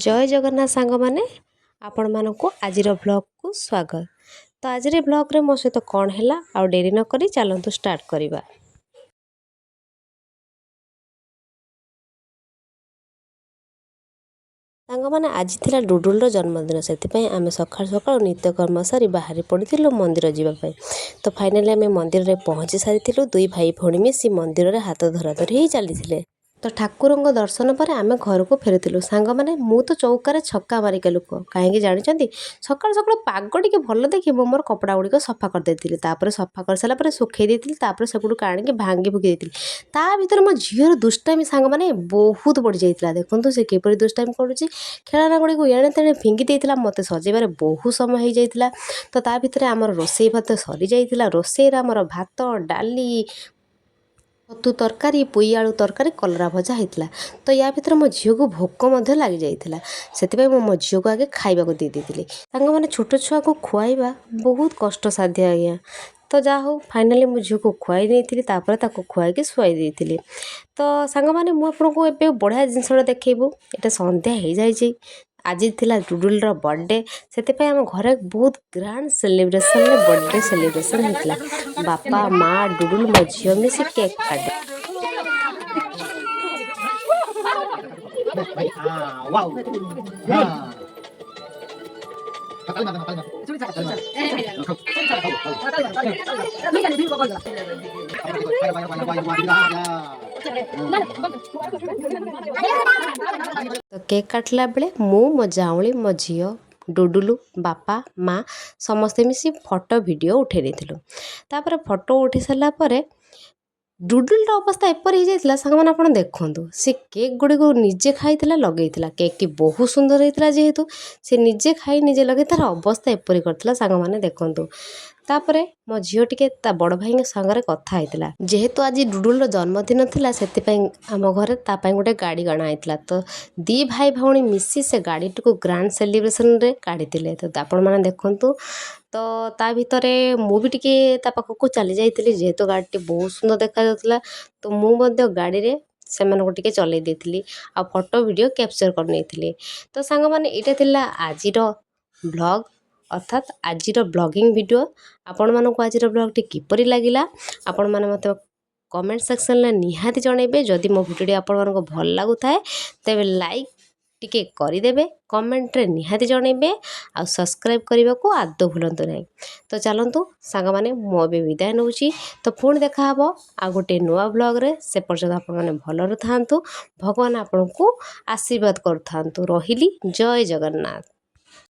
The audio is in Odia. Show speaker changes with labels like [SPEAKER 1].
[SPEAKER 1] ଜୟ ଜଗନ୍ନାଥ ସାଙ୍ଗମାନେ, ଆପଣମାନଙ୍କୁ ଆଜିର ଭ୍ଲଗ୍କୁ ସ୍ୱାଗତ। ତ ଆଜିର ଭ୍ଲଗ୍ରେ ମୋ ସହିତ କ'ଣ ହେଲା, ଆଉ ଡେରି ନକରି ଚାଲନ୍ତୁ ଷ୍ଟାର୍ଟ କରିବା। ସାଙ୍ଗମାନେ, ଆଜି ଥିଲା ଡୁଡୁଲର ଜନ୍ମଦିନ। ସେଥିପାଇଁ ଆମେ ସକାଳୁ ସକାଳୁ ନିତ୍ୟକର୍ମ ସାରି ବାହାରି ପଡ଼ିଥିଲୁ ମନ୍ଦିର ଯିବା ପାଇଁ। ତ ଫାଇନାଲି ଆମେ ମନ୍ଦିରରେ ପହଞ୍ଚି ସାରିଥିଲୁ। ଦୁଇ ଭାଇ ଭଉଣୀ ମିଶି ମନ୍ଦିରରେ ହାତ ଧରାଧରି ହେଇ ଚାଲିଥିଲେ। ତ ଠାକୁରଙ୍କ ଦର୍ଶନ ପରେ ଆମେ ଘରକୁ ଫେରୁଥିଲୁ। ସାଙ୍ଗମାନେ, ମୁଁ ତ ଚୌକାରେ ଛକା ମାରିକା ଲୋକ। କାହିଁକି ଜାଣିଛନ୍ତି? ସକାଳୁ ସକାଳୁ ପାଗ ଟିକେ ଭଲ ଦେଖି ମୁଁ ମୋର କପଡ଼ା ଗୁଡ଼ିକ ସଫା କରିଦେଇଥିଲି। ତାପରେ ସଫା କରିସାରିଲା ପରେ ଶୁଖେଇ ଦେଇଥିଲି। ତାପରେ ସେଗୁଡ଼ିକୁ ଆଣିକି ଭାଙ୍ଗି ଭୁଙ୍ଗି ଦେଇଥିଲି। ତା ଭିତରେ ମୋ ଝିଅର ଦୁଷ୍ଟାମି ସାଙ୍ଗମାନେ ବହୁତ ବଢ଼ିଯାଇଥିଲା। ଦେଖନ୍ତୁ ସେ କିପରି ଦୁଷ୍ଟାମି କରୁଛି। ଖେଳନା ଗୁଡ଼ିକୁ ଏଣେ ତେଣେ ଫିଙ୍ଗି ଦେଇଥିଲା। ମୋତେ ସଜେଇବାରେ ବହୁତ ସମୟ ହେଇଯାଇଥିଲା। ତ ତା ଭିତରେ ଆମର ରୋଷେଇ ଭାତ ସରିଯାଇଥିଲା। ରୋଷେଇରେ ଆମର ଭାତ, ଡାଲି, ଛତୁ ତରକାରୀ, ପୋଇ ଆଳୁ ତରକାରୀ, କଲରା ଭଜା ହେଇଥିଲା। ତ ୟା ଭିତରେ ମୋ ଝିଅକୁ ଭୋକ ମଧ୍ୟ ଲାଗିଯାଇଥିଲା। ସେଥିପାଇଁ ମୁଁ ମୋ ଝିଅକୁ ଆଗେ ଖାଇବାକୁ ଦେଇ ଦେଇଥିଲି। ସାଙ୍ଗମାନେ, ଛୋଟ ଛୁଆକୁ ଖୁଆଇବା ବହୁତ କଷ୍ଟସାଧ୍ୟ ଆଜ୍ଞା। ତ ଯାହା ହଉ, ଫାଇନାଲି ମୋ ଝିଅକୁ ଖୁଆଇ ଦେଇଥିଲି। ତାପରେ ତାକୁ ଖୁଆଇକି ଶୁଆଇ ଦେଇଥିଲି। ତ ସାଙ୍ଗମାନେ, ମୁଁ ଆପଣଙ୍କୁ ଏବେ ବଢ଼ିଆ ଜିନିଷଟା ଦେଖେଇବୁ। ଏଇଟା ସନ୍ଧ୍ୟା ହେଇଯାଇଛି। ଆଜି ଥିଲା ଡୁଡୁଲର ବର୍ଥଡେ। ସେଥିପାଇଁ ଆମ ଘରେ ବହୁତ ଗ୍ରାଣ୍ଡ ସେଲିବ୍ରେସନରେ ବର୍ଥଡେ ସେଲିବ୍ରେସନ୍ ହେଇଥିଲା। ବାପା, ମା, ଡୁଡୁଲ, ମୋ ଝିଅ ମିଶି କେକ୍ କାଟି
[SPEAKER 2] Wow.
[SPEAKER 1] ତ କେକ୍ କାଟିଲା ବେଳେ ମୁଁ, ମୋ ଯାଉଁଳି, ମୋ ଝିଅ, ଡୁଡୁଲୁ, ବାପା, ମା ସମସ୍ତେ ମିଶି ଫଟୋ ଭିଡ଼ିଓ ଉଠାଇ ଦେଇଥିଲୁ। ତାପରେ ଫଟୋ ଉଠି ସାରିଲା ପରେ ଡୁଡୁଲର ଅବସ୍ଥା ଏପରି ହେଇଯାଇଥିଲା। ସାଙ୍ଗମାନେ, ଆପଣ ଦେଖନ୍ତୁ, ସେ କେକ୍ ଗୁଡ଼ିକୁ ନିଜେ ଖାଇଥିଲା, ଲଗେଇଥିଲା। କେକ୍ଟି ବହୁତ ସୁନ୍ଦର ହେଇଥିଲା। ଯେହେତୁ ସେ ନିଜେ ଖାଇ ନିଜେ ଲଗେଇ ତାର ଅବସ୍ଥା ଏପରି କରିଥିଲା, ସାଙ୍ଗମାନେ ଦେଖନ୍ତୁ। ତାପରେ ମୋ ଝିଅ ଟିକେ ତା ବଡ଼ ଭାଇଙ୍କ ସାଙ୍ଗରେ କଥା ହେଇଥିଲା। ଯେହେତୁ ଆଜି ଡୁଡୁଲର ଜନ୍ମଦିନ ଥିଲା, ସେଥିପାଇଁ ଆମ ଘରେ ତା ପାଇଁ ଗୋଟେ ଗାଡ଼ି ଅଣା ହେଇଥିଲା। ତ ଦୁଇ ଭାଇ ଭଉଣୀ ମିଶି ସେ ଗାଡ଼ିଟିକୁ ଗ୍ରାଣ୍ଡ ସେଲିବ୍ରେସନରେ କାଢ଼ିଥିଲେ। ତ ଆପଣମାନେ ଦେଖନ୍ତୁ। ତ ତା ଭିତରେ ମୁଁ ବି ଟିକେ ତା ପାଖକୁ ଚାଲି ଯାଇଥିଲି। ଯେହେତୁ ଗାଡ଼ିଟି ବହୁତ ସୁନ୍ଦର ଦେଖାଯାଉଥିଲା, ତ ମୁଁ ମଧ୍ୟ ଗାଡ଼ିରେ ସେମାନଙ୍କୁ ଟିକେ ଚଲେଇ ଦେଇଥିଲି ଆଉ ଫଟୋ ଭିଡ଼ିଓ କ୍ୟାପଚର୍ କରିନେଇଥିଲି। ତ ସାଙ୍ଗମାନେ, ଏଇଟା ଥିଲା ଆଜିର ଭ୍ଲଗ୍, ଅର୍ଥାତ୍ ଆଜିର ବ୍ଲଗିଂ ଭିଡ଼ିଓ। ଆପଣମାନଙ୍କୁ ଆଜିର ବ୍ଲଗ୍ଟି କିପରି ଲାଗିଲା, ଆପଣମାନେ ମୋତେ କମେଣ୍ଟ ସେକ୍ସନରେ ନିହାତି ଜଣାଇବେ। ଯଦି ମୋ ଭିଡ଼ିଓଟି ଆପଣମାନଙ୍କୁ ଭଲ ଲାଗୁଥାଏ, ତେବେ ଲାଇକ୍ ଟିକେ କରିଦେବେ, କମେଣ୍ଟରେ ନିହାତି ଜଣାଇବେ ଆଉ ସବସ୍କ୍ରାଇବ୍ କରିବାକୁ ଆଦୌ ଭୁଲନ୍ତୁ ନାହିଁ। ତ ଚାଲନ୍ତୁ ସାଙ୍ଗମାନେ, ମୁଁ ଏବେ ବିଦାୟ ନେଉଛି। ତ ପୁଣି ଦେଖାହେବ ଆଉ ଗୋଟିଏ ନୂଆ ବ୍ଲଗ୍ରେ। ସେ ପର୍ଯ୍ୟନ୍ତ ଆପଣମାନେ ଭଲରେ ଥାଆନ୍ତୁ। ଭଗବାନ ଆପଣଙ୍କୁ ଆଶୀର୍ବାଦ କରୁଥାନ୍ତୁ। ରହିଲି, ଜୟ ଜଗନ୍ନାଥ।